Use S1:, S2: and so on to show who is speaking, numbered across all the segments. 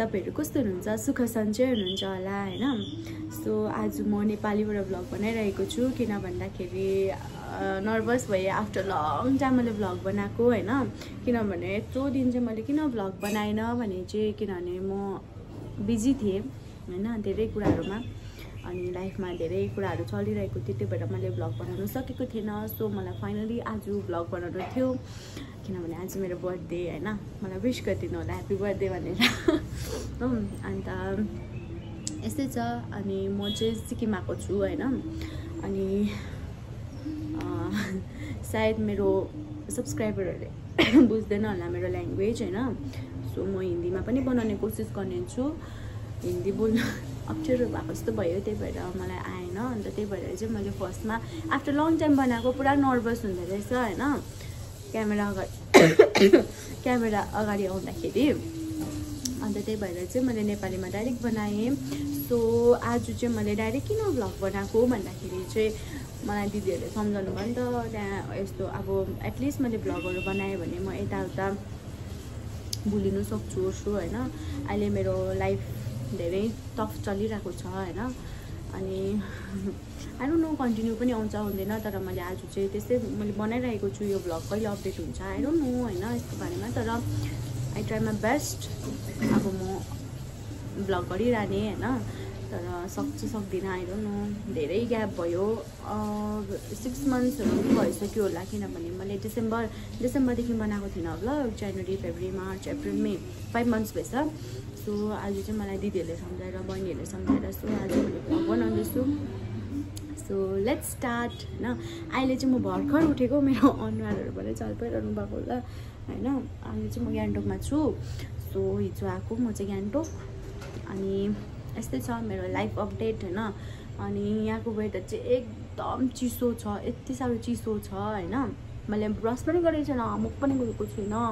S1: तपाईहरु कस्तो हुनुहुन्छ सुख सन्चै हुनुहुन्छ होला हैन सो आज म नेपालीबाट भ्लग बनाइरहेको छु किन भन्दाखेरि नर्भस भए आफ्टर लङ टाइम मैले भ्लग बनाएको हैन किनभने यत्रो दिन चाहिँ मैले किन भ्लग बनाइन भने चाहिँ किनभने म बिजी थिए हैन धेरै कुराहरुमा अनि लाइफमा धेरै कुराहरु चलिरहेको थियो त्यही भएर मैले भ्लग बनाउन सकेको थिएन सो मलाई फाइनली आज भ्लग बनाउनु थियो किनभने आज मेरो बर्थडे हैन मलाई विश गरिदिनु होला ह्यापी बर्थडे भनेर अन्त यस्तै छ अनि म चाहिँ सिक्किम आएको छु हैन अनि सायद मेरो सब्स्क्राइबरहरुले बुझ्दैन होला मेरो ल्याङ्ग्वेज हैन सो म हिन्दीमा पनि बनाउने कोसिस गर्नेछु हिन्दी बोल्न अप्ठ्यारो भएको जस्तो भयो त्यही भएर मलाई आएन अन्त त्यही भएर चाहिँ मैले फर्स्टमा आफ्टर लङ टाइम बनाएको पुरा नर्भस हुँदै रहेछ हैन क्यामेरा अगाडि आउँदाखेरि अन्त त्यही भएर चाहिँ मैले नेपालीमा डाइरेक्ट बनाएँ सो आज चाहिँ मैले डाइरेक्ट किन भ्लग बनाएको भन्दाखेरि चाहिँ मलाई दिदीहरूले सम्झाउनु भयो नि त त्यहाँ यस्तो अब एटलिस्ट मैले भ्लगहरू बनाएँ भने म यताउता भुलिनु सक्छु हैन अहिले मेरो लाइफ धेरै टफ चलिरहेको छ हैन अनि आई डोन्ट नो कन्टिन्यू पनि आउँछ हुँदैन तर मैले आज चाहिँ त्यस्तै मैले बनाइरहेको छु यो भ्लग कहिले अपडेट हुन्छ आई डोन्ट नो हैन यसको बारेमा तर आई ट्राई माई बेस्ट अब म भ्लग गरिरहने हैन तर सक्छु सक्दिनँ आई डोन्ट नो धेरै ग्याप भयो 6 मन्थ्सहरु पनि भइसक्यो होला किनभने मैले डिसेम्बरदेखि बनाएको थिइनँ भ्लग जनवरी फेब्रुअरी मार्च अप्रिल मे 5 मन्थ्स भएछ सो आज चाहिँ मलाई दिदीहरूले सम्झाएर बहिनीहरूले सम्झाएर सो आज मैले भ्लग बनाउँदैछु सो लेट्स स्टार्ट हैन अहिले चाहिँ म भर्खर उठेको मेरो अनुहारहरुबाट चल्पाइरहनु भएको होला हैन अहिले चाहिँ म गान्तोकमा छु सो हिजो आएको म चाहिँ गान्तोक अनि यस्तै छ मेरो लाइफ अपडेट हैन अनि यहाँको वेदर चाहिँ एकदम चिसो छ यति साह्रो चिसो छ हैन मैले ब्रस पनि गरेको छैन मुख पनि धोएको छुइनँ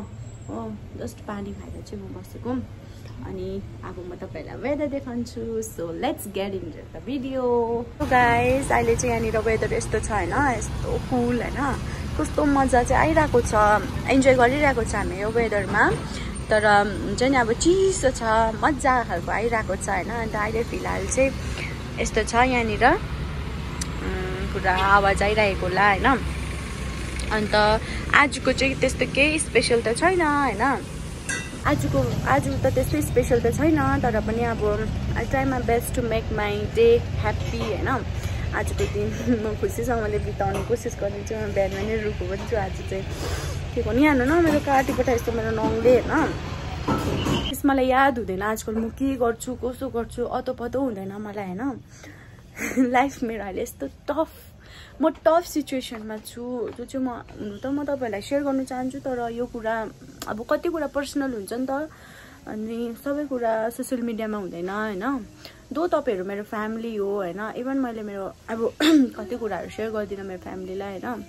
S1: हो जस्ट पानी खाएर चाहिँ म बसेको अनि अब म तपाईलाई वेदर देखाउँछु so let's get into the video guys अहिले चाहिँ यहाँनिर वेदर यस्तो छ हैन यस्तो कुल हैन कस्तो मजा चाहिँ आइरहेको छ इन्जोय गरिरहेको छ हामी यो वेदरमा तर हुन्छ नि अब चिसो छ मजा खालको आइरहेको छ हैन अन्त अहिले फिलहाल चाहिँ यस्तो छ यहाँनिर पुरा आवाज आइरहेको होला हैन अन्त आजको चाहिँ त्यस्तो केही स्पेशल त छैन हैन आज त त्यस्तै स्पेशल त छैन तर पनि अब I try my best to make my day happy हैन आजको दिन म खुसीसँगले बिताउने कोसिस गर्नेछु म बिहान नै रुको पनि छु आज चाहिँ के गर्नु यहाँ न मेरो काटी पठाएछ मेरो नङले हैन मलाई याद हुँदैन आजकल म के गर्छु कसो गर्छु अतो हुँदैन मलाई हैन लाइफ मेरो अहिले यस्तो म टफ सिचुएसनमा छु जो चाहिँ म हुनु त म तपाईहरुलाई शेयर गर्न चाहन्छु तर यो कुरा अब कति कुरा पर्सनल हुन्छ नि त अनि सबै कुरा सोशल मिडियामा हुँदैन हैन दो तपाईहरु मेरो फ्यामिली हो हैन इभन मैले मेरो अब कति कुराहरु शेयर गर्दिन मेरो फ्यामिलीलाई हैन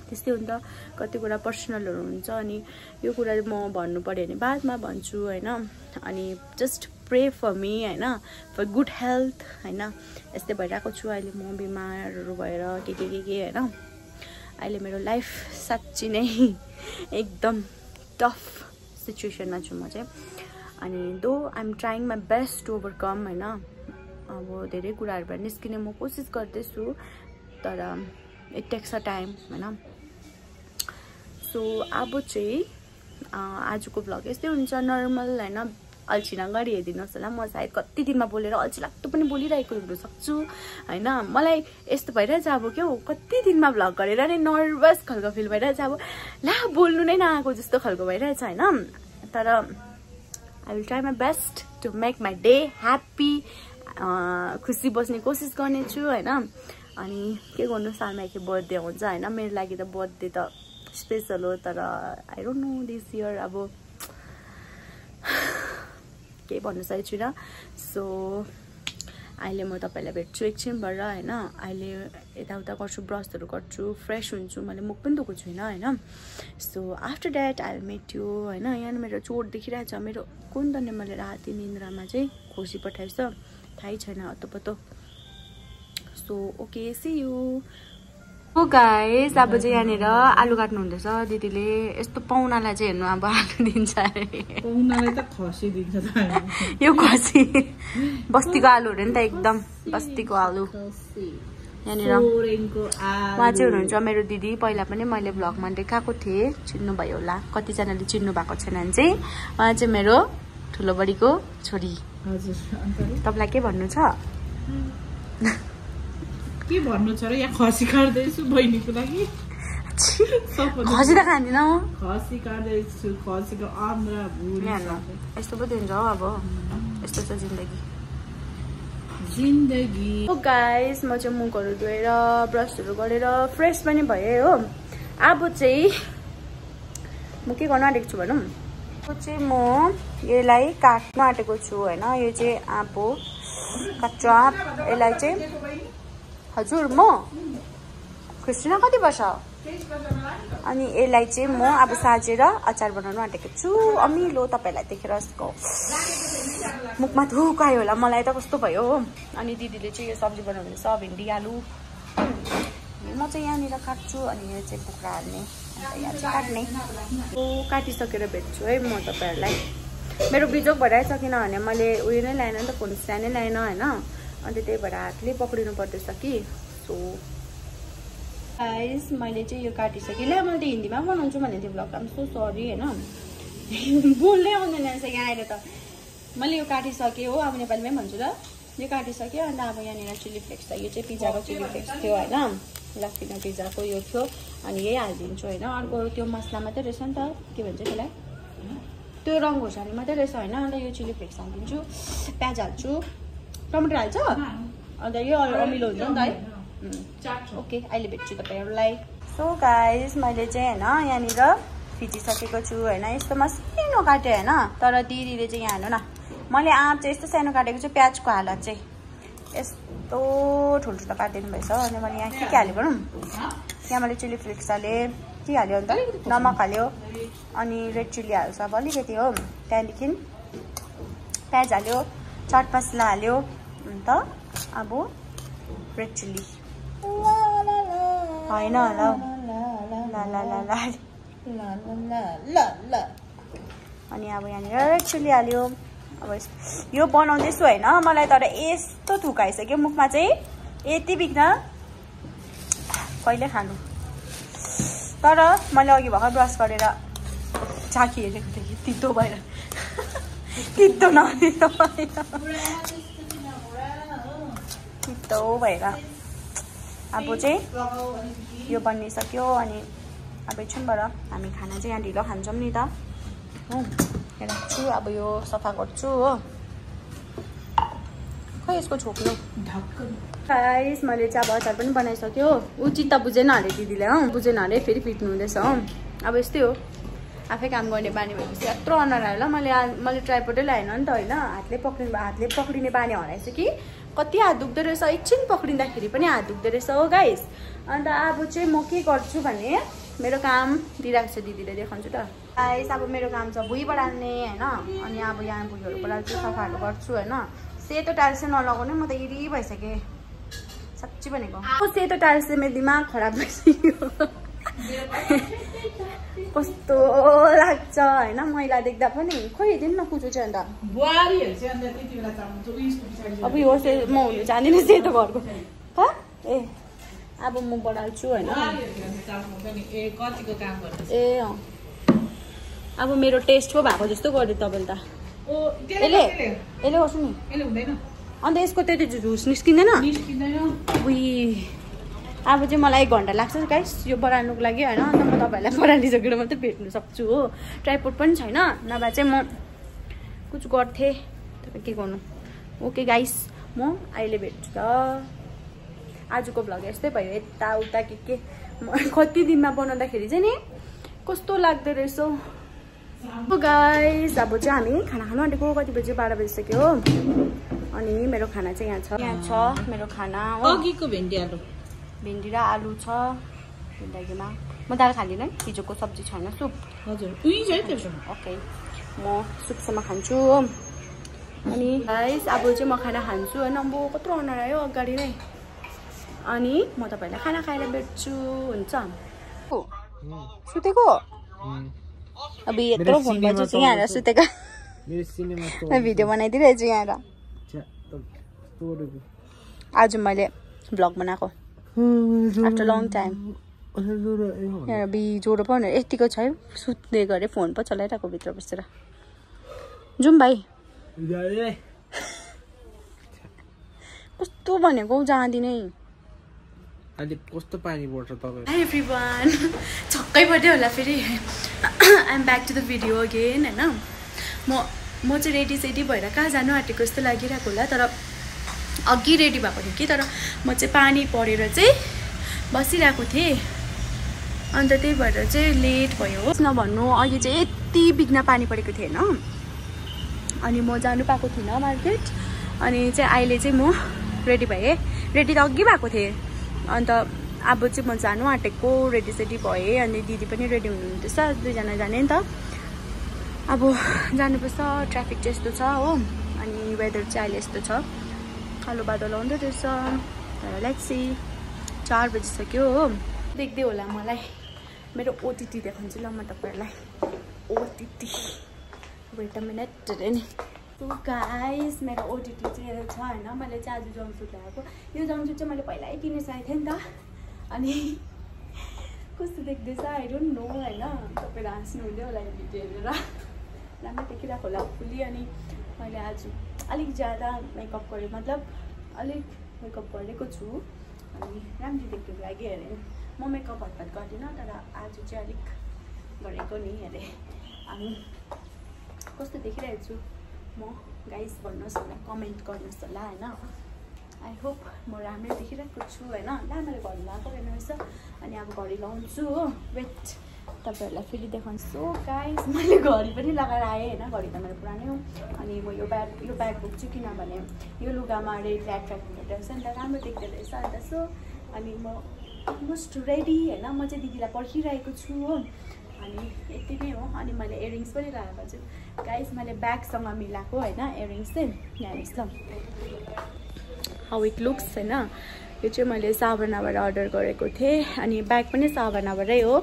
S1: त्यस्तै हुन्छ कति कुरा पर्सनलहरु हुन्छ अनि यो कुरा म भन्नु पर्यो भने बादमा भन्छु हैन अनि जस्ट प्रे फर मी हैन फर गुड हेल्थ हैन यस्तै भइरहेको छु अहिले म बिमारहरु भएर के हैन अहिले मेरो लाइफ साच्चै नै एकदम टफ सिचुएसनमा छु म चाहिँ अनि though I am trying my best to overcome हैन अब धेरै कुराहरुबाट निस्किने म कोसिस गर्दैछु तर इट टेक्स अ टाइम हैन सो अब चाहिँ आजको भ्लग यस्तै हुन्छ नर्मल हैन अल्छी नगरी हेरिदिनुहोस् होला म सायद कति दिनमा बोलेर अल्छी लाग्दो पनि बोलिरहेको हुन सक्छु हैन मलाई यस्तो भइरहेछ अब के हो कति दिनमा भ्लग गरेर नै नर्भस खालको फिल भइरहेछ अब ला बोल्नु नै नआएको जस्तो खालको भइरहेछ हैन तर I will try my best to make my day happy खुसी बस्ने कोसिस गर्नेछु हैन अनि के गर्नु सालमा एक बर्थडे हुन्छ हैन मेरो लागि त बर्थडे त स्पेशल हो तर I don't know this year अब के भन्नु सकेको छुइनँ सो अहिले म तपाईलाई भेट्छु एकछिनबाट हैन अहिले यताउता गर्छु ब्रसहरु गर्छु फ्रेश हुन्छु मैले मुख पनि धोएको छुइनँ हैन so after that I will met you हैन यहाँ मेरो चोट देखिरहेछ मेरो कुन त मैले राति निन्द्रामा चाहिँ खोसी पठाएछ थाहै छैन अत्तो पत्तो सो ओके सी यु हो गाइस अब चाहिँ यहाँनिर आलु काट्नु हुँदैछ दिदीले यस्तो पाहुनालाई चाहिँ हेर्नु अब आलु दिन्छ अरे
S2: पाहुनालाई त खसी दिन्छ त
S1: यो खसी बस्तीको आलु हो नि त एकदम बस्तीको आलु यहाँनिर उहाँ चाहिँ हुनुहुन्छ मेरो दिदी पहिला पनि मैले भ्लगमा देखाएको थिएँ चिन्नु भयो होला कतिजनाले चिन्नु भएको छैन भने चाहिँ उहाँ चाहिँ मेरो ठुलो बडीको छोरी
S2: हजुर
S1: तपाईलाई के भन्नु छ
S2: के भन्नु छ र यहाँ खसी काट्दैछु बहिनीको लागि
S1: खसी त खाँदिन
S2: खसी काट्दैछु खसीको आन्द्रा भुँडी
S1: यस्तो पो दिन्छ हो अब यस्तो छ जिन्दगी
S2: जिन्दगी
S1: गाइस म चाहिँ मुखहरू धोएर ब्रसहरू गरेर फ्रेस पनि भएँ हो अब चाहिँ म के गर्नु आँटेको छु भनौँ अब चाहिँ म यसलाई काट्नु आँटेको छु होइन यो चाहिँ आँप हो काट्छु आँप यसलाई चाहिँ हजुर म क्रिस्टिना कति वर्ष अनि यसलाई चाहिँ म अब साँचेर अचार बनाउनु आँटेको छु अमिलो तपाईँलाई देखेर यसको मुखमा थुक आयो होला मलाई त कस्तो भयो हो अनि दिदीले चाहिँ यो सब्जी बनाउनुहुन्छ भिन्डी आलु म चाहिँ यहाँनिर काट्छु अनि यो चाहिँ कुखुरा हाल्ने अन्त यहाँ चाहिँ काट्ने काटिसकेर भेट्छु है म तपाईँहरूलाई मेरो बिजोक भइरहेछ किनभने मैले उयो नै ल्याएन नि त फोन स्ट्यान्ड नै ल्याएन होइन अन्त त्यही भएर हातले पक्रिनु पर्दैछ कि सो गाइस मैले चाहिँ यो काटिसकेँ ल्या मैले त हिन्दीमा बनाउँछु भनेको थिएँ भ्लग सो सरी होइन बोल्नै आउँदैन रहेछ यहाँ आएर त मैले यो काटिसकेँ हो अब नेपालीमै भन्छु ल यो काटिसक्यो अन्त अब यहाँनिर चिली फ्लेक्स छ यो चाहिँ पिज्जाको चिली फ्लेक्स थियो होइन लस्टिना पिज्जाको यो थियो अनि यही हालिदिन्छु होइन अर्को त्यो मसला मात्रै रहेछ नि त के भन्छ त्यसलाई त्यो रङ खोर्सानी मात्रै रहेछ होइन अन्त यो चिली फ्लेक्स हालिदिन्छु प्याज हाल्छु टमाटर हाल्छ अन्त यो अमिलो हुन्छ नि त है ओके अहिले भेट्छु तपाईँहरूलाई सो गाइस मैले चाहिँ होइन यहाँनिर फिचिसकेको छु होइन यस्तो मसिनो काटेँ होइन तर दिदीले चाहिँ यहाँ हेर्नु न मैले आँप चाहिँ यस्तो सानो काटेको छु प्याजको हालत चाहिँ यस्तो ठुल्ठुलो काटिदिनु भएछ अनि मैले यहाँ के हालेँ भनौँ यहाँ मैले चिली फ्लेक्स हालेँ के हाल्यो अन्त नमक हाल्यो अनि रेड चिल्ली हाल्छ अब अलिकति हो त्यहाँदेखि प्याज हाल्यो चाट मसला हाल्यो अन्त अब रेड चिल्ली होइन होला अनि अब यहाँनिर रेड चिल्ली हाल्यो अब यो बनाउँदैछु होइन मलाई तर यस्तो थुकाइसक्यो मुखमा चाहिँ यति बिघ्न कहिले खानु तर मैले अघि भर्खर ब्रस गरेर चाखी हेरेको थिएँ कि तितो भएर तितो नतितो तितो भएर अब चाहिँ यो बनिसक्यो अनि अब एकछिनबाट हामी खाना चाहिँ यहाँ ढिलो खान्छौँ नि त हो राख्छु अब यो सफा गर्छु हो खै यसको छोप्नु गाइस मैले चाहिँ अब अचार पनि बनाइसक्यो ऊ चित्त बुझेन अरे दिदीले हो बुझेन अरे फेरि पिट्नु हुँदैछ हो अब यस्तै हो आफै काम गर्ने बानी भएपछि यत्रो अनुहार आयो ल मैले ट्राइपोडै ल्याएन नि त होइन हातले पक्रिने बानी हराएछ कि कति हात दुख्दो रहेछ एकछिन पक्रिँदाखेरि पनि हात दुख्दो रहेछ हो गाइस अन्त अब चाहिँ म के गर्छु भने मेरो काम दिइरहेको छ दिदीले देखाउँछु त गाइस अब मेरो काम छ भुइँ बढाल्ने होइन अनि अब यहाँ भुइँहरू बढाल्छु सफाहरू गर्छु होइन सेतो टाइल्स चाहिँ नलगाउने म त इरी भइसकेँ साँच्ची भनेको सेतो टाइल्स चाहिँ मेरो दिमाग खराब भइसक्यो कस्तो लाग्छ होइन मैला देख्दा पनि खोइ दिन न कुचो चाहिँ अन्त अब यो म हुनु जाँदिनँ सेतो घरको ए अब म बढाल्छु होइन ए अँ अब मेरो टेस्ट पो भएको जस्तो गर्यो तपाईँले त यसले गर्छु नि अन्त यसको त्यति झुस निस्किँदैन उही अब चाहिँ मलाई 1 घन्टा लाग्छ गाइस यो बढाल्नुको लागि होइन अन्त म तपाईँहरूलाई बढालिसकेर मात्रै भेट्नु सक्छु हो ट्राइपोड पनि छैन नभए चाहिँ म कुछ गर्थेँ तर के गर्नु ओके गाइस म अहिले भेट्छु त आजको भ्लग यस्तै भयो यताउता के कति दिनमा बनाउँदाखेरि चाहिँ नि कस्तो लाग्दो रहेछ गाइस अब चाहिँ हामी खाना खानु आँटेको कति बजी 12 बजिसक्यो हो अनि मेरो खाना चाहिँ यहाँ छ मेरो खाना
S2: अघिको भिन्डी
S1: र आलु छ जिन्दगीमा म दाल खाँदिनँ हिजोको सब्जी छैन सुप
S2: हजुर
S1: ओके म सुपसम्म खान्छु हो अनि गाइस अब चाहिँ म खाना खान्छु होइन अब कत्रो अनुहार आयो अगाडि नै अनि म तपाईहरुलाई खाना खाएर भेट्छु हुन्छ सुतेको अब यत्रो फोन बज्यो चाहिँ यहाँ सुतेको
S2: मेरो सिनेमा
S1: भिडियो बनाइदिरहेछु यहाँ आज मैले भ्लग बनाएको आफ्टर लङ टाइम यहाँ बिजोरो पनि यतिको छ है सुत्दै गरे फोन पो चलाइरहेको भित्र बसेर जाउँ भाइ कस्तो भनेको जाँदिनै
S2: अहिले कस्तो पानी पर्छ तपाईँ
S1: हाई एभ्रीवान छक्कै पर्दै होला फेरि I am back to the video again हैन म चाहिँ रेडी सेडी भएर कहाँ जानु आँटेको जस्तो लागिरहेको होला तर अघि रेडी भएको थिएँ कि तर म चाहिँ पानी परेर चाहिँ बसिरहेको थिएँ अन्त त्यही भएर चाहिँ लेट भयो नभन्नु अघि चाहिँ यति बिघ्न पानी परेको थिएँ होइन अनि म जानु पाएको थिइनँ मार्केट अनि चाहिँ अहिले चाहिँ म रेडी भएँ रेडी त अघि भएको थिएँ अन्त अब चाहिँ म जानु आँटेको रेडी सेडी भएँ अनि दिदी पनि रेडी हुनुहुँदैछ दुईजना जाने नि त अब जानुपर्छ ट्राफिक चाहिँ यस्तो छ हो अनि वेदर चाहिँ अहिले यस्तो छ कालो बादल आउँदै रहेछ तर लेट्स सी 4 बजिसक्यो हो देख्दै होला मलाई मेरो ओटिटी देखाउँछु ल म तपाईहरुलाई ओटिटी वेट अ मिनट नि सो गाइस मेरो ओटिटी चाहिँ छ हैन मैले चाहिँ आज जम्पसुट ल्याएको यो जम्पसुट चाहिँ मैले पहिल्यै किनिसकेको थिएँ नि त अनि कस्तो देख्दैछ आई डोन्ट नो हैन तपाईहरु हाँस्नु हुँदै होला यो भिडियो हेरेर राम्रो देखिरहेको होला फुल्ली अनि मैले आज अलिक ज्यादा मेकअप गरेँ मतलब अलिक मेकअप गरेको छु अनि राम्रो देख्नुको लागि हेरेँ म मेकअप हतपत गर्दिनँ तर आज चाहिँ अलिक गरेको नि हेरेँ अनि कस्तो देखिरहेको छु म गाइस भन्नुहोस् होला कमेन्ट गर्नुहोस् होला हैन आई होप म राम्रै देखिरहेको छु हैन ला मैले घडी लगाएको रहेछ अनि अब घडी लाउँछु हो वेट तपाईहरुलाई फेरि देखाउँछु गाइस मैले घडी पनि लगाएर आएँ हैन घडी त मेरो पुरानै हो अनि म यो ब्याग बोक्छु किनभने यो लुगामा रेड एट्र्याक्ट हुँदो रहेछ नि त राम्रो देख्दो रहेछ अन्त सो अनि म अलमोस्ट रेडी हैन म चाहिँ दिदीलाई पर्खिरहेको छु हो अनि यति नै हो अनि मैले इयरिङ्स पनि लगाएको छु गाइस मैले ब्यागसँग मिलाएको हैन इयरिङ्स चाहिँ यहाँ हेर्नुहोस् ल हाउ इट लुक्स हैन यो चाहिँ मैले सावनाबाट अर्डर गरेको थिएँ अनि ब्याग पनि सावनाबाटै हो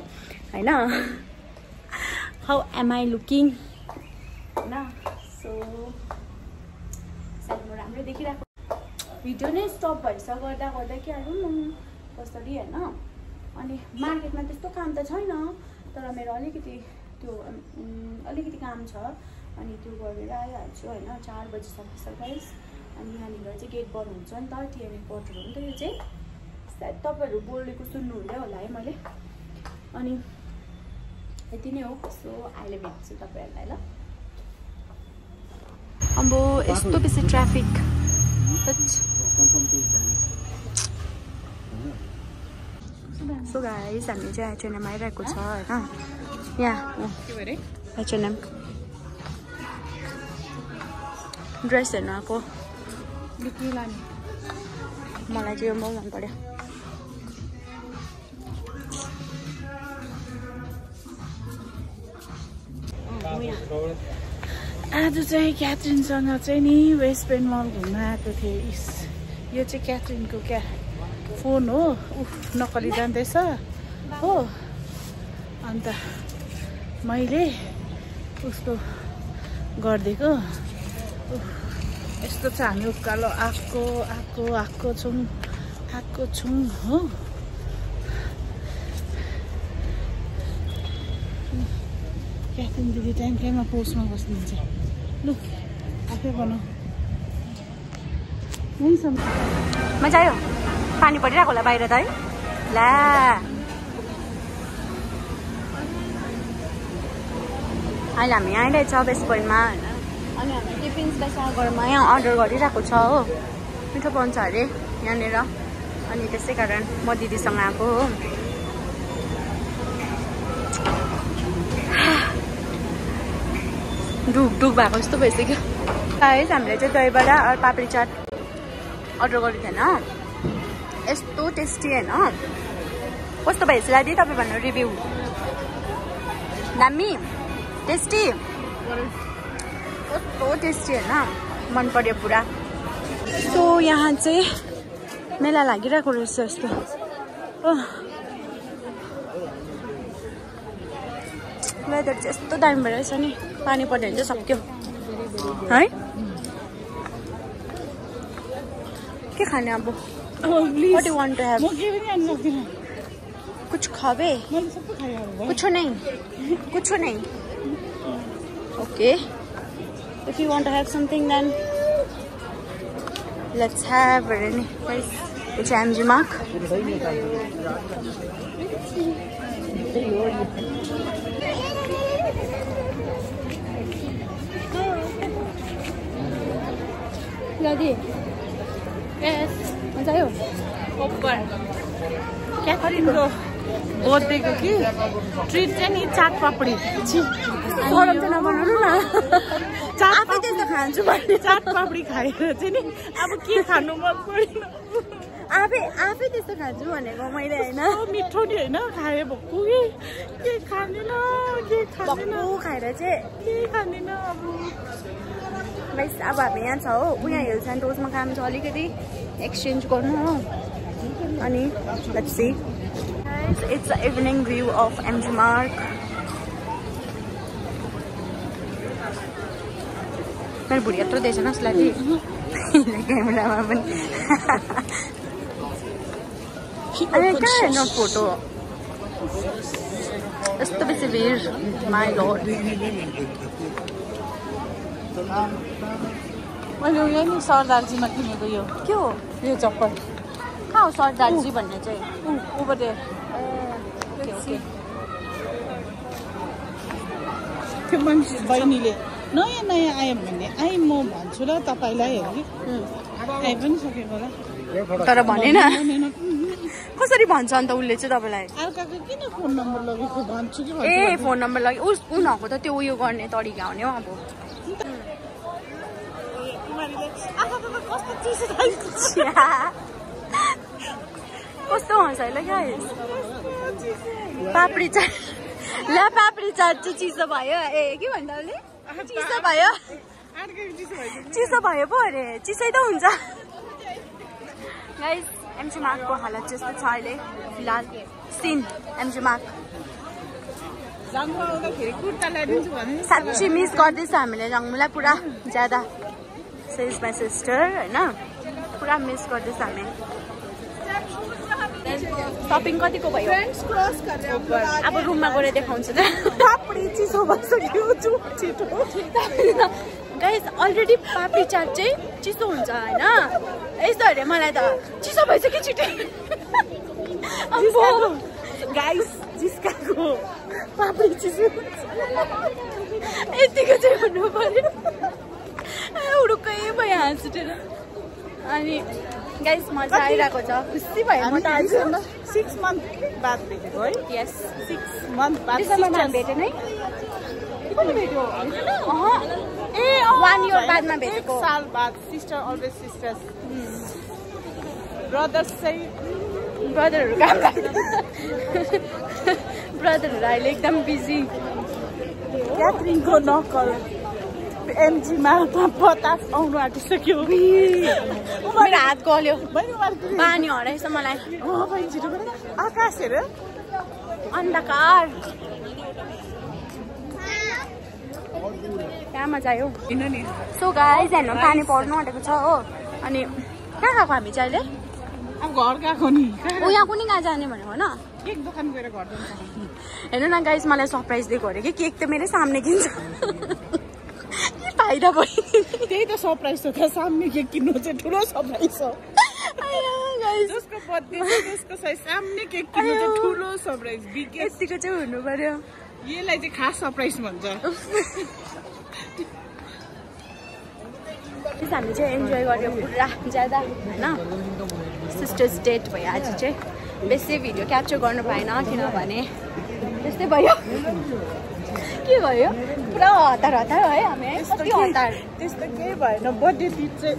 S1: हैन हाउ एम आई लुकिङ हैन सो सायद म राम्रो देखिरहेको भिडियो नै स्टप भइसक्यो गर्दा के आलु न कसरी हैन अनि मार्केटमा त्यस्तो काम त छैन तर मेरो अलिकति काम छ अनि त्यो गरेर आइहाल्छु हैन 4 बजिसक्छ गाइस अनि यहाँनिर चाहिँ गेट बन्द हुन्छ नि त टिएनए क्वार्टर हो नि त यो चाहिँ सायद तपाईहरु बोलेको सुन्नुहुँदै होला है मैले अनि यति नै हो सो अहिले भेट्छु तपाईहरुलाई ल अब यस्तो बेसी ट्राफिक सो गाइस हामी चाहिँ एचएनएम आइरहेको छ हैन यहाँ एचएनएम ड्रेस हेर्न आएको मलाई चाहिँ यो मन पर्यो
S2: आज चाहिँ क्याथरिनसँग चाहिँ नि वेस्ट बेङ्गल घुम्न आएको थिएँ यो चाहिँ क्याथरिनको क्या फोन हो नकली जान्दैछ हो अन्त मैले उसको गरिदिएको यस्तो छ हामी उकालो आएको छौँ हो क्याथरिन दिदी टाइममा पोस्टमा बस्नुहुन्छ लु आफै बनाऊ हुन्छ
S1: मजा आयो पानी परिरहेको होला बाहिर त है ला अहिले हामी आइरहेछ वेस्ट पोइन्टमा हैन अनि हामी टिफिन्स बेसागरमा यहाँ अर्डर गरिरहेको छ हो मिठो पाउँछ अरे यहाँनिर अनि त्यसै कारण म दिदीसँग आएको हो ढुक भएको जस्तो भइसक्यो गाइस हामीले चाहिँ दहीबडा और पापडी चाट अर्डर गरेको थिएन यस्तो टेस्टी हैन कस्तो भएछ दादी तपाईँ भन्नु रिभ्यू दामी टेस्टी कस्तो टेस्टी हैन मन पर्यो पुरा सो यहाँ चाहिँ मेला लागिरहेको रहेछ यस्तो वेदर चाहिँ यस्तो दामी भइरहेछ नि पानी पर्यो भने चाहिँ सक्यो है के खाने अब What do you want to have? कुछ खावे कुछ नहीं Okay, if you want to have something then let's have it. It's MG Mark. Daddy. Yes. मजा आयो
S2: ओपर क्याथरिनको बर्थडेको कि ट्रिट चाहिँ नि चाट पापडी
S1: गरम चाहिँ नबनाउनु न आफै त्यस्तो खान्छु भने
S2: चाट पापडी खाएर चाहिँ नि अब के खानु मन पर्दैन
S1: आफै त्यस्तो खान्छु भनेको मैले हैन
S2: मिठो नि हैन खाए भक्कु के खाँदैन
S1: खाएर चाहिँ
S2: के खाँदैन अब
S1: गाइस अब हामी यहाँ छ हो उहाँ हिल्स एन्ड रोजमा काम छ अलिकति एक्सचेन्ज गर्नु हो अनि let's see it's the evening view of MG mark मेरो भुँडी यत्रो दिएछ न उसलाई क्यामेरामा पनि अनि कहाँ हेर्नु फोटो यस्तो बेसी भिड माई लर्ड
S2: मैले यहाँ नि सरदारजीमा किनेको यो
S1: के हो
S2: यो चप्पल
S1: कहाँ हो सरदारजी भन्ने चाहिँ
S2: ओभर देयर त्यो मान्छे बहिनीले नयाँ नयाँ आयो भने आइ म भन्छु ल तपाईँलाई हेर्नु आइ पनि सकेको होला
S1: तर भनेन कसरी भन्छ अन्त उसले चाहिँ तपाईँलाई
S2: अर्काको किन फोन नम्बर लगेको भन्छु कि
S1: ए फोन नम्बर लगे उनीहरूको त त्यो उयो गर्ने तरिका हो नि अब कस्तो हुन्छ ल गाइस पापडी चाट ल पापडी चाट चाहिँ चिसो भयो ए के भन्दा उसले चिसो भयो पो अरे चिसै त हुन्छ गाइस एमजी मार्कको हालत चाहिँ यस्तो छ अहिले फिलहाल सिन एमजी मार्क साँच्ची मिस गर्दैछ हामीले जङ्गुलाई पुरा ज्यादा सेज माई सिस्टर होइन पुरा मिस गर्दैछ हामी सपिङ कतिको भयो अब रुममा गएर देखाउँछु
S2: पापडी चिसो भइसक्यो छिटो
S1: गाइस अलरेडी पापडी चाट चाहिँ चिसो हुन्छ होइन यस्तो अरे मलाई त चिसो भइसक्यो छिटो
S2: गाइस जिस्काको
S1: पापडी चिसो यतिको चाहिँ हुनु पर्यो हुडुक्कै भयो हाँसुटेर अनि गाइस मजा आइरहेको छ खुसी भयो म त आज
S2: 6 month बाद भेटेको है
S1: यस
S2: 6 month बाद
S1: भेटेन है
S2: कहिले भेट्यो
S1: ए 1 year बादमा भेटेको
S2: साल बाद सिस्टर अलवेज सिस्टर्स ब्रदर्स चाहिँ
S1: ब्रदरहरू काम ब्रदरहरू अहिले एकदम बिजी
S2: क्याथरिनको नकल एमजी मार्कमा 50 आउनु आँटिसक्यो
S1: मेरो हात गल्यो पानी हराएछ मलाई
S2: आकाश हेर
S1: अन्धकार क्या मजा आयो सो गाइस हेर्नु पानी पर्नु आँटेको छ हो अनि कहाँ गएको हामी चाहिँ अहिले
S2: अब घर गएको नि
S1: यहाँ कुनै कहाँ जाने भनेको न
S2: केक दोकान गएर घर जान्छ
S1: हेर्नु न गाइस मलाई सरप्राइज दिएको अरे कि केक त मेरै सामने किन्छ फाइदा भयो
S2: त्यही त सरप्राइज हो त सामने केक किन्नु चाहिँ ठुलो सरप्राइज हो जसको बर्थडे जसको सामने केक किन्नु चाहिँ ठुलो सरप्राइज
S1: यतिको चाहिँ हुनु पर्यो
S2: यसलाई चाहिँ खास सरप्राइज भन्छ
S1: हामी चाहिँ इन्जोय गर्यो पुरा ज्यादा होइन सिस्टर्स डेट भयो आज चाहिँ बेसी भिडियो क्याप्चर गर्नु पाएन किनभने त्यस्तै भयो के भयो पुरा हतार है हामी कति हतार
S2: त्यस्तो केही भएन बर्थडे ट्रिट चाहिँ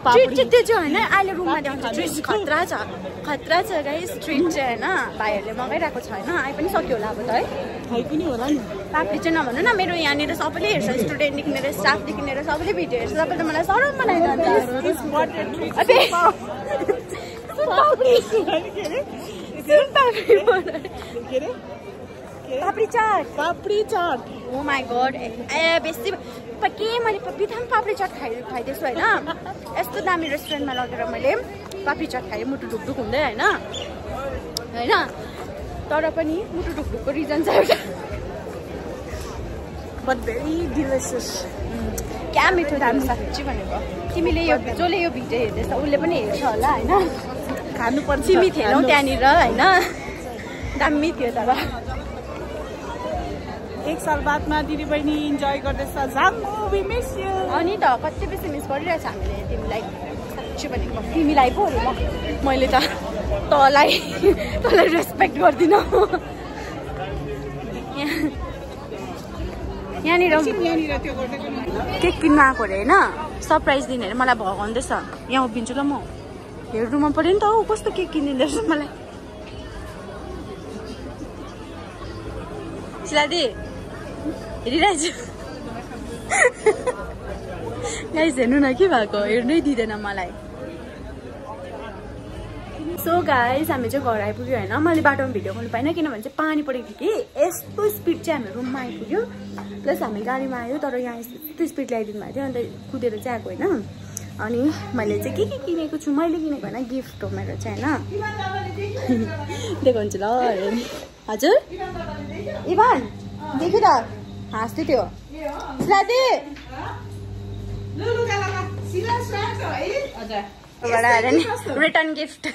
S1: ट्रिट चाहिँ त्यो चाहिँ होइन अहिले रुममा ल्याउँछ ट्रिट खतरा छ गाइस ट्रिट चाहिँ होइन भाइहरूले मगाइरहेको छ होइन आइ पनि सक्यो होला अब त है
S2: खाइ पनि होला नि
S1: पापडी चाहिँ नभन्नु न मेरो यहाँनिर सबैले हेर्छ स्टुडेन्टदेखि लिएर स्टाफदेखि लिएर सबैले भिडियो हेर्छ सबैले मलाई सरम बनाइरहन्छ पापडी चाट
S2: पापडी चाट
S1: ओ माई गॉड ए बेसी के मैले बिथाम पापडी चाट खाइदिएछु होइन यस्तो दामी रेस्टुरेन्टमा लगेर मैले पापडी चाट खाएँ मुटु ढुकढुक हुँदै होइन होइन तर पनि मुटु ढुकढुकको रिजन छ एउटा
S2: बट भेरी डिलिसियस
S1: क्या मिठो दामी साँच्ची भनेको तिमीले यो जसले यो भिडियो हेर्दैछ उसले पनि हेर्छ होला होइन
S2: खानुपर्छ
S1: तिमी थिएनौ त्यहाँनिर होइन दामी थियो तर
S2: एक साल बादमा दिदी बहिनी इन्जोय गर्दैछ जाम्बु वी मिस यु
S1: अनि त कति बेसी मिस गरिरहेछ हामीले तिमीलाई साँच्ची भनेको तिमीलाई पो अरे मैले त तँलाई रेस्पेक्ट गर्दिनँ यहाँनिर केक किन्नु आएको अरे होइन सरप्राइज दिने अरे मलाई भगाउँदैछ यहाँ उभिन्छु ल म हेर्नु मन पऱ्यो नि त हौ कस्तो केक किनिदिँदो रहेछ मलाई शिलादी हेरिरहेछु गाइस हेर्नु न के भएको हेर्नै दिँदैन मलाई सो गाइस हामी चाहिँ घर आइपुग्यो होइन मैले बाटोमा भिडियो गर्नु पाइनँ किनभने चाहिँ पानी परेको थियो कि यस्तो स्पिड चाहिँ हामी रुममा आइपुग्यो प्लस हामी गाडीमा आयो तर यहाँ यस्तो स्पिड ल्याइदिनु भएको थियो अन्त कुदेर चाहिँ आएको होइन अनि मैले चाहिँ के किनेको छु मैले किनेको होइन गिफ्ट हो मेरो चाहिँ होइन देखाउँछु ल हजुर इभान देखि त हाँस्दै थियो शिलादी return gift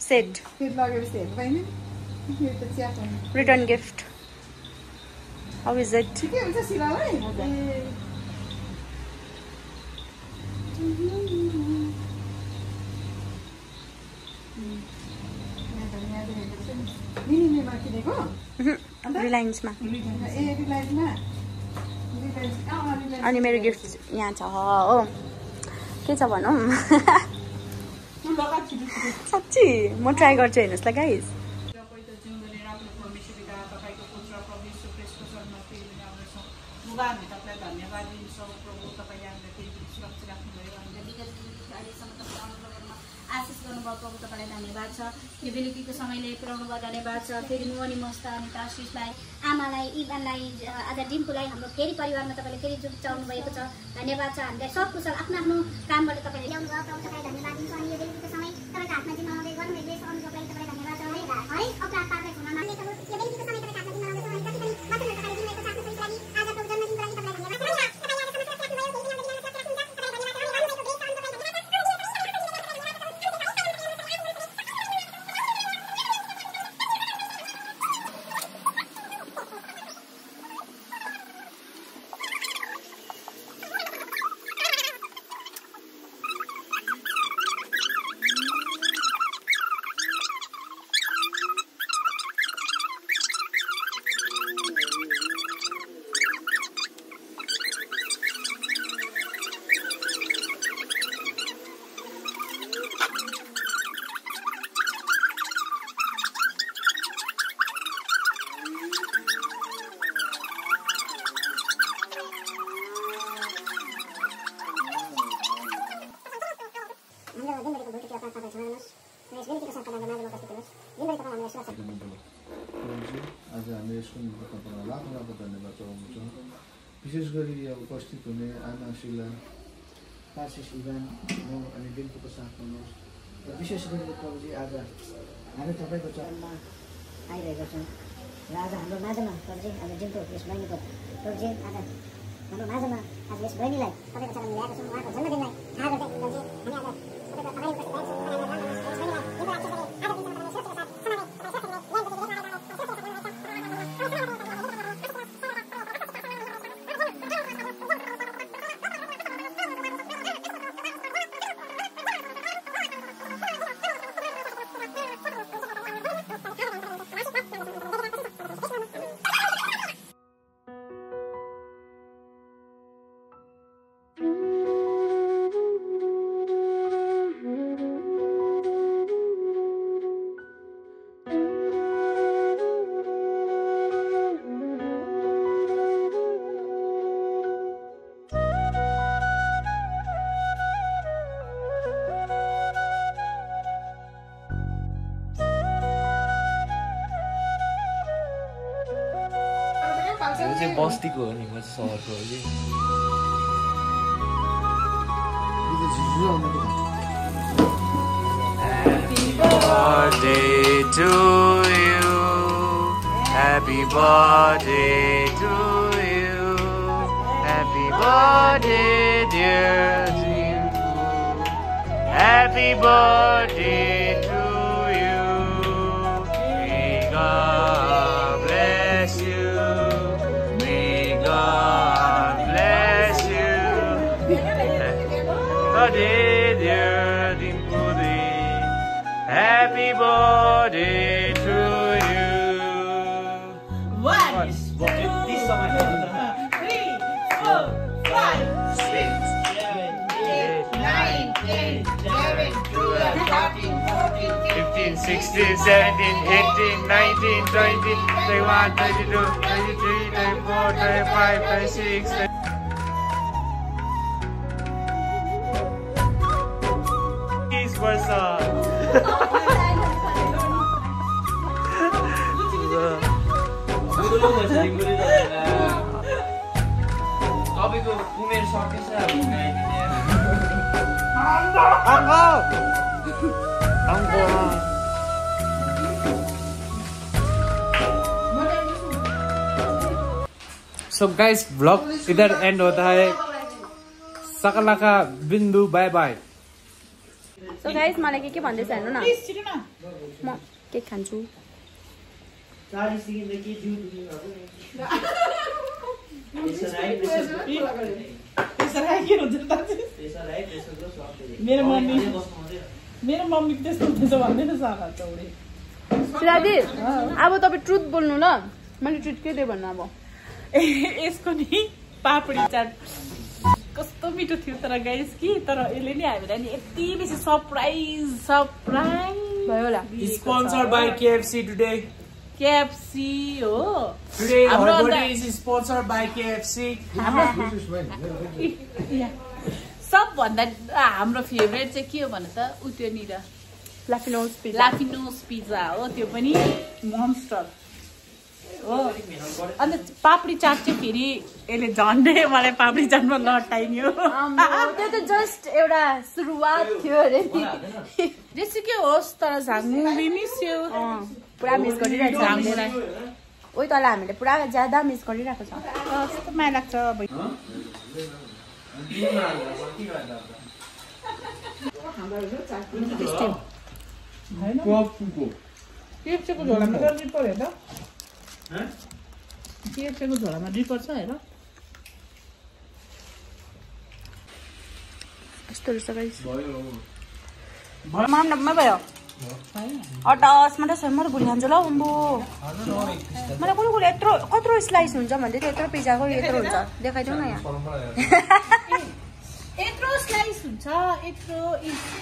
S1: set return gift how is it रिलायन्समा अनि मेरो गिफ्ट यहाँ छ हो के छ भनौँ साँच्ची म ट्राई गर्छु हेर्नुहोस् ल गाइस
S3: आशिष गर्नुभएको तपाईँलाई धन्यवाद छ यो बेलुकीको समयले पुऱ्याउनु भयो धन्यवाद छ फेरि मोहनी मस्त अनि आशिषलाई आमालाई इभानलाई आज डिम्पुलाई हाम्रो फेरि परिवारमा तपाईँले फेरि जुटाउनु भएको छ धन्यवाद छ हामीलाई सब कुशल आफ्नो आफ्नो कामबाट तपाईँले ल्याउनु भयो तपाईँलाई धन्यवाद दिन्छ अनि यो बेलुकीको समय तपाईँको हातमा जिम्माउँदै गर्नुभएको यस अनुभवलाई तपाईँलाई धन्यवाद छ है अपराध पार्दै हुनमा यो बेलुकीको समय तपाईँको हातमा जिम्माउँदै गर्नु जति पनि वचनहरू तपाईँले दिनुभएको छ आफ्नो छोरीको लागि आजको जन्मदिनको लागि तपाईँलाई धन्यवाद
S4: आज हामी यसको निम्ति तपाईँलाई लाखौँ लाखौँ धन्यवाद चढाउँछौँ विशेष गरी अब उपस्थित हुने आमा शिला आशिष इभान म अनि बिल्कुलको साथमा हुनुहोस् र विशेष गरी प्रभुजी आज हामी तपाईँको चरणमा
S3: आइरहेका छौँ र आज हाम्रो माझमा प्रभुजी आज डिम्पु यस बहिनीको प्रभुजी आज हाम्रो माझमा आज यस बहिनीलाई तपाईँको चरणमा ल्याएका छौँ उहाँको जन्मदिनलाई थाहा गर्दै प्रभुजी हामी आज तपाईँको अगाडि उपस्थित
S5: चाहिँ बस्तीको हो नि म चाहिँ सहरको हो कि birthday to you, happy birthday to you, happy birthday dear Dimpu, happy birthday to you, may God bless you, may God bless you, birthday dear Dimpu. Happy birthday to you.
S2: 1, 2, 3, 4, 5, 6, 7, 8, 9, 10, 11, 12, 13, 14,
S5: 15, 16, 17, 18, 19, 20, 21, 22, 23, 24, 25, 26,
S6: तपाईँको उमेर सकेछ
S5: So guys, vlog इधर and होता है. सकलाका बिंदु bye bye.
S1: So guys, मलाई के भन्दैछ हेर्नु न. म केक खान्छु.
S2: मेरो मम्मी त्यस्तो हुँदैछ भन्दैन सारा चौडे.
S1: दादी अब तपाईँ ट्रुथ बोल्नु ल. मैले ट्रुथ के दे भन्नु अब.
S2: यसको नि पापडी चाट कस्तो मिठो थियो तर गाइस कि तर यसले नि हामीलाई नि यति बेसी सरप्राइज
S1: भयो होला.
S5: Sponsored by KFC today.
S2: KFC हो.
S5: Today our birthday is sponsored by KFC.
S2: सबभन्दा हाम्रो फेभरेट चाहिँ के हो भने त उ त्यो नि र लाफिनोस पिज्जा हो. त्यो पनि मोन्स्टर हो. अन्त पापडी चाट चाहिँ फेरि यसले झन्डै मलाई पापडी चाटमा लटाइन्यो.
S1: त्यो त जस्ट एउटा सुरुवात थियो अरे नि.
S2: जेसुकै होस् तर झाङ्गु मिस्यो.
S1: पुरा मिस गरिरहेको छ हामीलाई. ओइ तल हामीले पुरा ज्यादा मिस गरिरहेको छ.
S2: कस्तो माया लाग्छ. केएफसीको झोलामा त रिपर हेर. केएफसीको झोलामा रिपर छ हेर.
S1: यस्तो रहेछ गाइस. माममा भयो. अटस म त भुलि खान्छु ल उम्बो. मलाई कुन कुन यत्रो कत्रो स्लाइस हुन्छ भन्दै थियो. यत्रो पिज्जाको यत्रो हुन्छ देखाइदेऊ न यहाँ.
S2: यत्रो स्लाइस हुन्छ.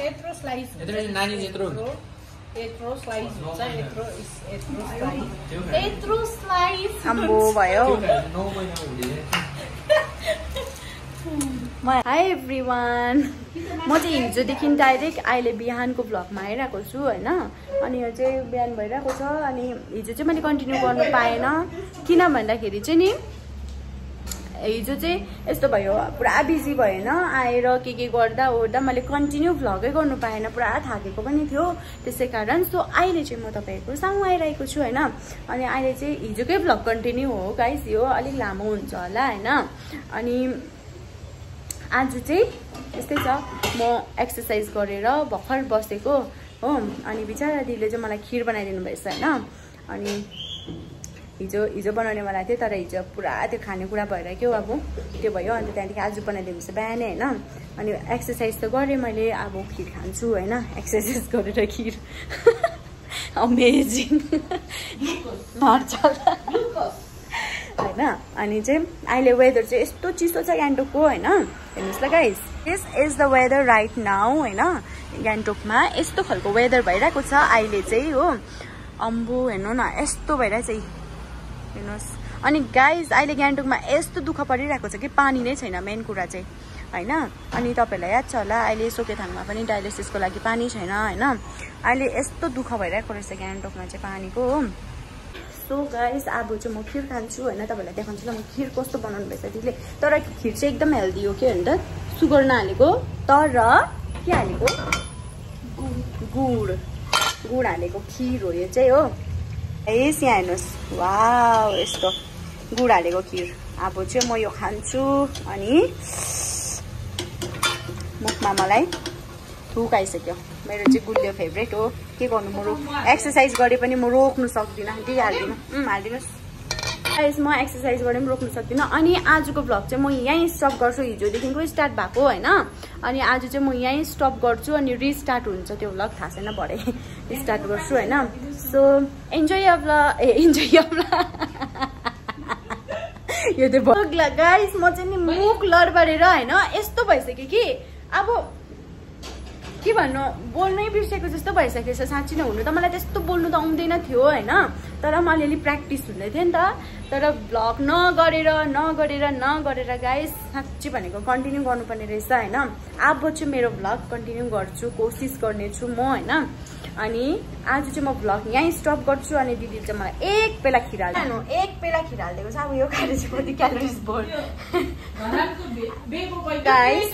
S2: यत्रो स्लाइस
S5: नानी यत्रो
S2: यत्रो स्लाइस हुन्छ. यत्रो स्लाइस
S1: आम्बो भयो. High everyone. म चाहिँ हिजोदेखि डाइरेक्ट अहिले बिहानको भ्लगमा आइरहेको छु होइन. अनि यो चाहिँ बिहान भइरहेको छ. अनि हिजो चाहिँ मैले कन्टिन्यू गर्नु पाएन. किन भन्दाखेरि चाहिँ नि हिजो चाहिँ यस्तो भयो पुरा बिजी भएन. आएर के गर्दा ओर्दा मैले कन्टिन्यू भ्लगै गर्नु पाएन. पुरा थाकेको पनि थियो त्यसै कारण. सो अहिले चाहिँ म तपाईँहरूको सामु आइरहेको छु होइन. अनि अहिले चाहिँ हिजोकै भ्लग कन्टिन्यू हो गाइस. यो अलिक लामो हुन्छ होला होइन. अनि आज चाहिँ यस्तै छ. म एक्सर्साइज गरेर भर्खर बसेको हो. अनि बिचरा दिदीले चाहिँ मलाई खिर बनाइदिनु भएछ होइन. अनि हिजो बनाउने वाला थियो तर हिजो पुरा त्यो खानेकुरा भएर के हो अब त्यो भयो. अन्त त्यहाँदेखि आज बनाइदिएपछि बिहानै होइन. अनि एक्सर्साइज त गरेँ मैले. अब खिर खान्छु होइन. एक्सर्साइज गरेर खिर अमेजिङ होइन. अनि चाहिँ अहिले वेदर चाहिँ यस्तो चिसो छ गान्तोकको होइन. हेर्नुहोस् ल guys. This is the weather right now होइन. गान्तोकमा यस्तो खालको वेदर भइरहेको छ अहिले चाहिँ हो. अम्बो हेर्नु न यस्तो भइरहेछ हेर्नुहोस्. अनि गाइस अहिले गान्तोकमा यस्तो दुःख परिरहेको छ कि पानी नै छैन मेन कुरा चाहिँ होइन. अनि तपाईँहरूलाई याद छ होला अहिले सोकेथाङमा पनि डायलिसिसको लागि पानी छैन होइन. अहिले यस्तो दुःख भइरहेको रहेछ गान्तोकमा चाहिँ पानीको हो. सो गाइस अब चाहिँ म खिर खान्छु होइन, तपाईँहरूलाई देखाउँछु ल म खिर कस्तो बनाउनु भएछ दिदीले। तर खिर चाहिँ एकदम हेल्दी हो के भन्दा सुगर नहालेको, तर के हालेको गुड हालेको खिर हो यो चाहिँ हो। यस यहाँ हेर्नुहोस्, वाउ यस्तो गुड हालेको खिर। अब चाहिँ म यो खान्छु अनि मुखमा मलाई थुक आइसक्यो। मेरो चाहिँ गुलियो फेभरेट हो, के गर्नु म एक्सर्साइज गरे पनि म रोक्नु सक्दिनँ। हालिदिनुहोस् गाइस, म एक्सर्साइज गरे पनि रोक्नु सक्दिनँ। अनि आजको भ्लग चाहिँ म यहीँ स्टप गर्छु, हिजोदेखिको स्टार्ट भएको होइन। अनि आज चाहिँ म यहीँ स्टप गर्छु अनि रिस्टार्ट हुन्छ त्यो भ्लग, थाहा छैन भरे रिस्टार्ट गर्छु होइन। सो इन्जोय यो भ्लग यो चाहिँ गाइस म चाहिँ नि मुख लडबडेर होइन यस्तो भइसक्यो कि अब के भन्नु, बोल्नै बिर्सेको जस्तो भइसकेको छ साँच्ची नै। हुनु त मलाई त्यस्तो बोल्नु त आउँदैन थियो होइन, तर म अलिअलि प्र्याक्टिस हुँदै थियो नि त। तर भ्लग नगरेर गाइस साँच्ची भनेको कन्टिन्यू गर्नुपर्ने रहेछ होइन। अब चाहिँ मेरो भ्लग कन्टिन्यू गर्छु, कोसिस गर्नेछु म होइन। अनि आज चाहिँ म भ्लग यहीँ स्टप गर्छु। अनि दिदीले चाहिँ मलाई एक पेला खिर हाल्नु, एक पेला खिर हालिदिएको छ। अब यो खाएर चाहिँ कति क्यालोरिज बोल् गाइस।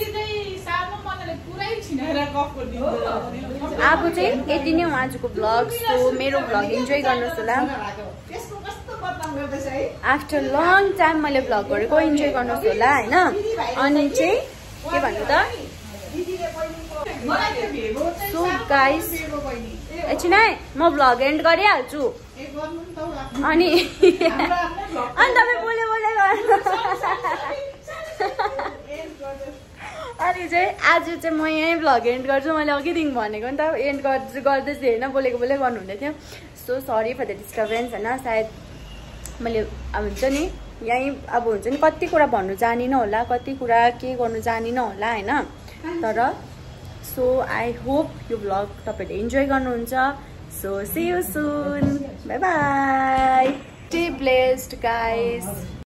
S1: अब चाहिँ यति नै हो आजको भ्लग। सो मेरो भ्लग इन्जोय गर्नुहोस् होला। आफ्टर लङ टाइम मैले भ्लग गरेको, इन्जोय गर्नुहोस् होला होइन। अनि चाहिँ के भन्नु त, सो गाइस एकछिन है म भ्लग एन्ड गरिहाल्छु। अनि तपाईँ बोले अनि चाहिँ आज चाहिँ म यहीँ भ्लग एन्ड गर्छु। मैले अघिदेखि भनेको नि त एन्ड गर्दैछु होइन, बोलेको गर्नु हुँदै थियो। So sorry for the disturbance होइन। सायद मैले अब हुन्छ नि यहीँ अब हुन्छ नि कति कुरा भन्नु जानिनँ होला, कति कुरा के गर्नु जानिनँ होला होइन। तर सो आई होप यो भ्लग तपाईँहरूले इन्जोय गर्नुहुन्छ। So see you soon, bye bye, stay blessed guys.